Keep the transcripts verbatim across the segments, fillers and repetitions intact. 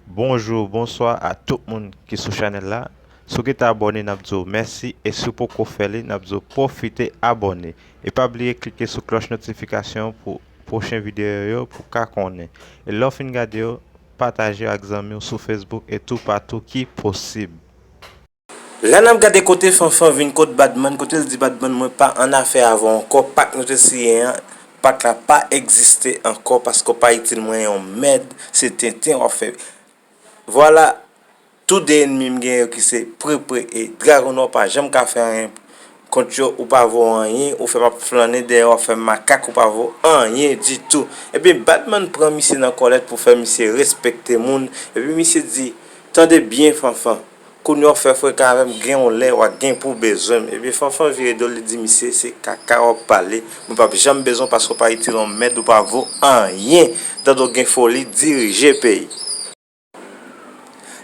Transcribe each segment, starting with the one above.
Bonjou, bonswa a tout moun ki sou chanèl la. Si w gentan abòne, n ap di w mèsi, e si w poko fè li, n ap di w pwofite abòne. E pa bliye klike sou klòch notifikasyon pou pwochen videyo yo pou w ka konnen. E lè w fin gade yo, pataje yo ak zanmi w sou Facebook e toupatou ki posib. La n ap gade kote Fanfan vin kot Badman, kote l di Badman, mwen pa annafè avè w ankò, pak nou te siyen an, pak la pa egziste ankò paske w pa itil mwen yon mèd, se tenten w ap fè. Vwala, tou de ènmi m gen yo ki se Prepre e Dragon Nwa, w pa janm ka fè anyen kont yo, ou pa vo anyen, ou fè m ap flannen dèyè w ap fè m makak, ou pa vo anyen ditou. Ebyen, Badman pran misye nan kòlèt pou fè misye respekte moun, epi misye di, tande byen, Fanfan, kounye a w fè frekan avè m, gen yon lè w a gen pou bezwen m. Ebyen, Fanfan vire do l, li di misye, se kaka w ap pale, mwen p ap janm bezwen w paske w pa itil yon mèd, ou pa vo anyen, tande w gen foli dirije peyi.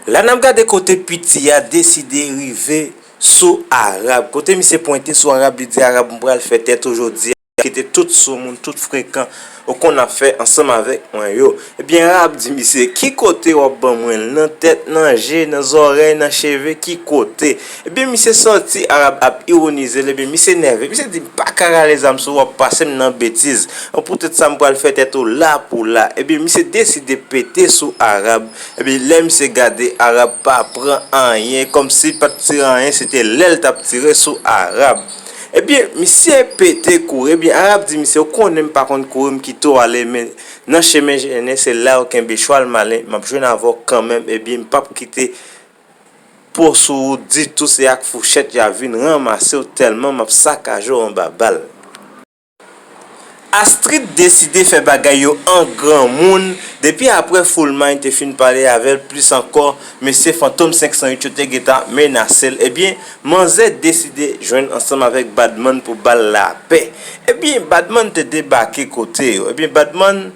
La n ap gade kote piti a deside rive sou Arab. Kote misye pwente sou Arab, li di, Arab, m pral fè tèt ou jodi a. Kite tout soumoun, tout frekan ou konn ap fè ansanm avèk mwen yo. Ebyen, Arab di misye, ki kote w ap ban mwen l? Nan tèt, nan je, nan zòrèy, nan cheve, ki kote? Ebyen, misye santi Arab ap iwonize l, ebyen, misye nève. Misye di, m pa ka rale zam sou ou, w ap pase m nan betiz. Poutèt sa, m pral fè tèt ou la pou la. Ebyen, misye deside pete sou Arab. Ebyen, lè misye gade, Arab pa pran anyen, kòmsi li pa t tire anyen, se te lè l t ap tire sou Arab. Ebyen, misye pete kouri. Ebyen, Arab di misye, ou konnen m pa konn kouri, m kite w ale, men nan chemen jennen, se la yo kenbe chwal malen, m ap jwenn avè w kanmenm. Ebyen, m p ap kite po sou ou ditou, se ak fouchèt y a vin ranmase w tèlman m ap sakaje w anba bal. Astrid deside fè bagay yo an granmoun. Depi apre Fullmind te fin pale avè l plis ankò, mesye Fantom senk san uit yo te gentan menase l. Ebyen, manzè deside jwenn ansanm avèk Badman pou ba l lapè. Ebyen, Badman te debake kote yo. Ebyen, Badman,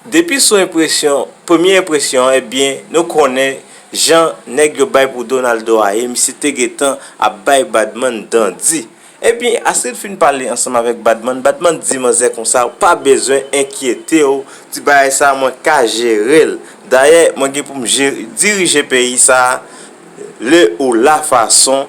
depi sou enpresyon, premye enpresyon an, ebyen, nou konnen jan nèg yo bay pou Donaldo a ye, misye te gentan ap bay Badman dandi. Ebyen, Astrid fin pale ansanm avèk Badman. Badman di manzè konsa, ou pa bezwen enkyete w, ti bagay sa a mwen ka jere l. Dayè, mwen gen pou m jere, dirije peyi sa a, le ou la fason,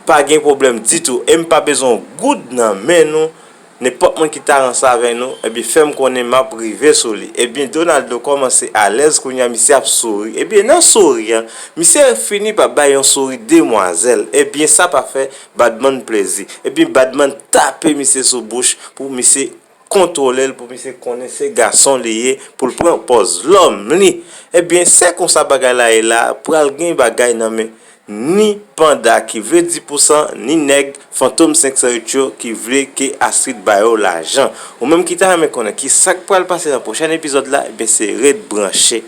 pa gen pwoblèm ditou. E m pa bezwen yon goud nan men nou. Nenpòt moun ki ta ranse avè nou, ebyen, fè m konnen m ap rive sou li. Ebyen, Donaldo kòmanse alèz kounye a, misye ap souri. Ebyen, nan souri an, misye fini pa bay yon souri demwazèl. Ebyen, sa pa fè Badman plezi. Ebyen, Badman tape misye sou bouch pou misye kontwole l, pou misye konnen se gason li ye, pou l pran pòz lòm li. Ebyen, se konsa bagay la ye la, pral gen bagay nan men ni Panda ki vle dis pousan, ni nèg Fantom senk san uit yo ki vle ke Astrid ba yo lajan. Ou menm ki ta renmen konnen ki sa k pral pase nan pwochèn epizòd la, ebyen se ret branche.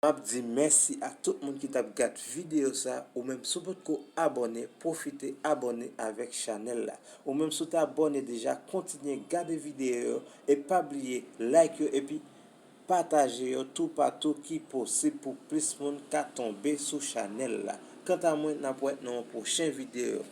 M ap di mèsi a tout moun ki t ap gad videyo sa. Ou menm si w potko abòne, pwofite abòne avèk chanèl la. Ou menm si w te abòne deja, kontinye gade videyo yo e pa bliye like yo epi pataje yo toupatou ki posib pou plis moun ka tonbe sou chanèl la. Kanta mwen, n ap wè nan yon pwochen videyo.